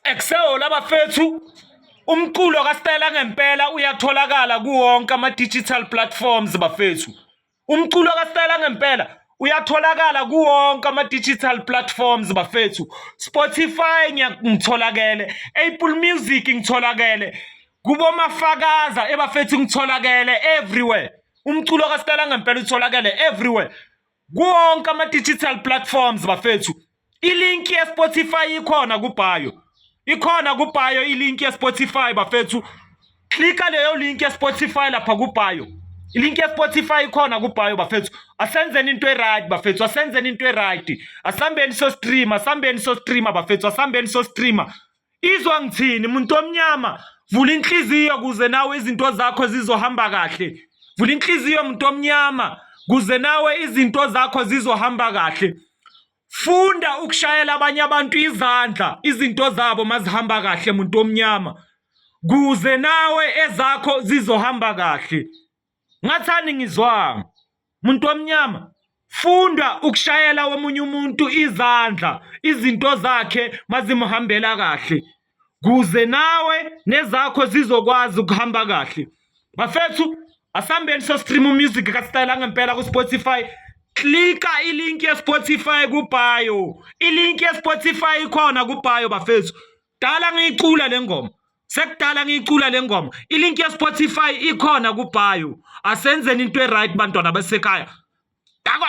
Excel labafethu, umculo kaStella ngempela uyatholakala kuwonke ama-digital platforms bafethu. Umculo kaStella ngempela uyatholakala kuwonke ama-digital platforms bafethu. Spotify ngitholakele, Apple Music ngitholakele, kubomafakaza ebafethu ngitholakele everywhere. Umculo kaStella ngempela utholakele everywhere. Kuwonke ama-digital platforms bafethu. Ilink ye-Spotify ikhona kubhayo, ikhona kubhayo ilink ye-Spotify bafethu. Klika leyo link ye-Spotify lapha kubhayo. Ilink ye-Spotify ikhona kubhayo bafethu. Asenzeni into e-right bafethu, asenzeni into e-right. Asambeni so stream, asambeni so streamer bafethu, asambeni so streamer. Izwa ngithini muntu omnyama, vula inhliziyo kuze nawe izinto zakho zizohamba kahle. Vula inhliziyo muntu omnyama kuze nawe izinto zakho zizohamba kahle. Funda ukushayela abanye abantu izandla izinto zabo mazihamba kahle muntu omnyama kuze nawe ezakho zizohamba kahle. Ngathani ngizwanga muntu omnyama, funda ukushayela omunye umuntu izandla izinto zakhe mazimuhambela kahle kuze nawe nezakho zizokwazi ukuhamba kahle. Bafethu, asambeni so stream music kaStyle ngempela ku-Spotify. Klika ilink ye-Spotify kubhayo, ilink ye-Spotify ikhona kubhayo bafethu. Dala ngiyicula le ngoma, sekudala ngiyicula le ngoma. Ilink ye-Spotify ikhona kubhayo. Asenzeni into e-right bantwana basekhaya. Dakwa.